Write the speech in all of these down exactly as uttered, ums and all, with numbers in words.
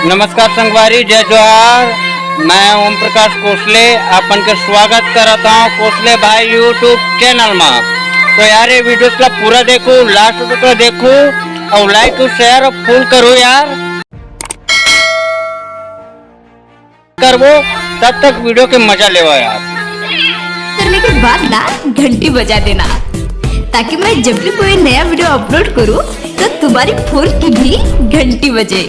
नमस्कार संगवारी, जय जोहार। मैं ओम प्रकाश कोसले, अपन के स्वागत करत हूँ कोसले भाई YouTube चैनल में। तो यार, ये वीडियोस ला पूरा देखो, लास्ट तक देखो, और लाइक और शेयर फुल करो यार। करबो, तब तक वीडियो के मजा लेवा यार। करने के बाद ना घंटी बजा देना, ताकि मैं जब भी कोई नया वीडियो अपलोड करूँ, तो तुम्हारी फोन की भी घंटी बजे।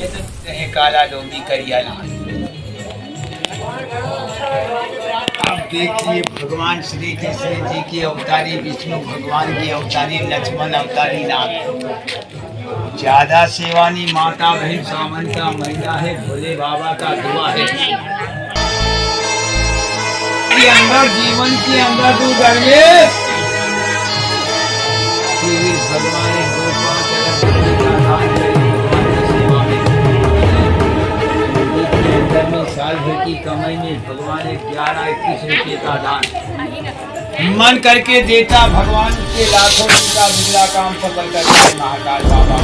ये तो कहे काला डोमी करिया नाम। अब देखिए, भगवान श्री कृष्ण जी की अवतारी, विष्णु भगवान की अवतारी, लक्ष्मण अवतारी नाम। ज्यादा सेवा नहीं, माता बहन सावन का महीना है, भोले बाबा का दुआ है। के अंदर, जीवन के अंदर तू डर ले। फिर भगवान एक दो पाँच अगर बंदे का दान करे, भगवान की सेवा में, एक के अंदर में साल भर की कमाई में भगवान एक ग्यारह इक्कीस रुपये का दान मन करके देता, भगवान के लाखों का बिगड़ा काम सफल कर दे महाकाल बाबा।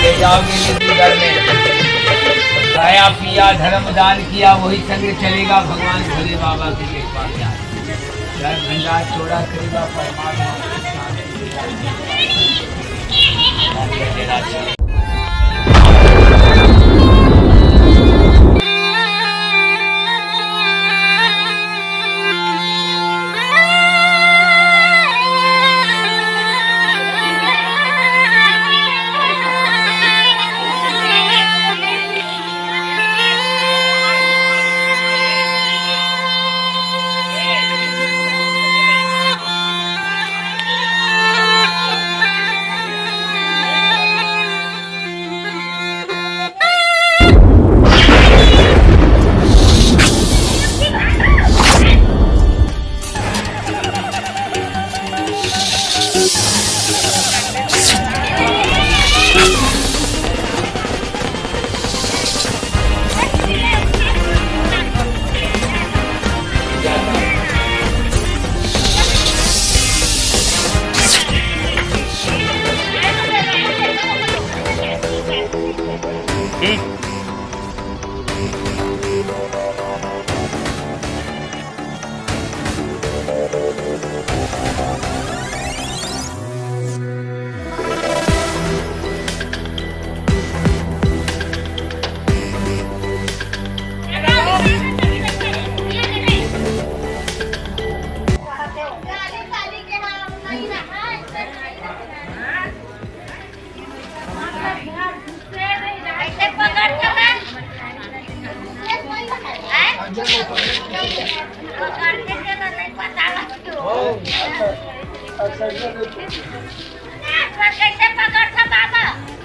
ले जाओगे नहीं घर में। खाया पिया, धर्म दान किया, वही संग चलेगा। भगवान भोले बाबा के कृपा से घर भंडार चौड़ा करेगा, परमात्मा सुख शांति देगा।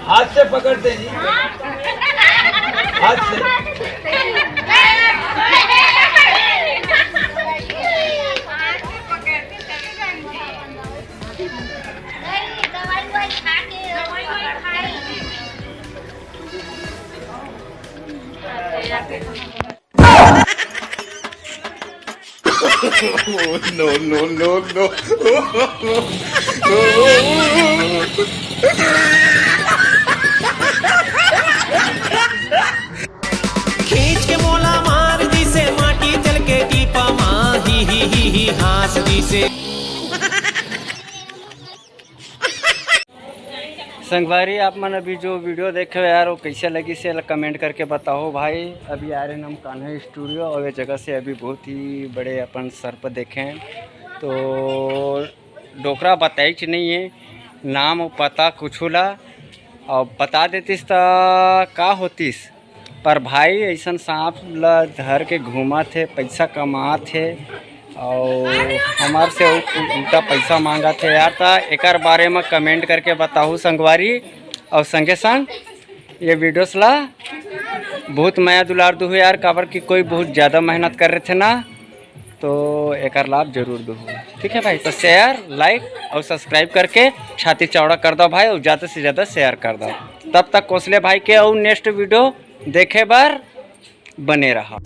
हाथ से पकड़ते जी। हाथ से। No, no, no, no. खींच के मोला मार दिसे माटी तेल के टीपा मा, ही, ही, ही, ही, हाँस दिसे। संगवारी, आप मन अभी जो वीडियो देखे हो यार, वो कैसे लगिस, एला कमेंट करके बताओ भाई। अभी आ रहे हम कान्हा स्टूडियो और ये जगह से अभी बहुत ही बड़े अपन सर्प देखे हैं। तो डोकरा बताइच नहीं है नाम और पता कुछ ला, और बता देतिस त का होतिस। पर भाई, ऐसन सांप ला धर के घूमत हे, पैसा कमात हे, और हमार से उ-, उल्टा पैसा मांगत हे यार। त एकर बारे में कमेंट करके बताहू संगवारी, और संगे संग ये वीडियोस ला बहुत मया दुलार दुहू यार, काबर कि कोई बहुत ज़्यादा मेहनत कर रहे थे ना, तो एकर लाभ जरूर दुहू। ठीक है भाई, तो शेयर, लाइक और सब्सक्राइब करके छाती चौड़ा कर दो भाई, और ज़्यादा से ज़्यादा शेयर कर दो। तब तक कोसले भाई के और नेक्स्ट वीडियो देखे बर बने रहा।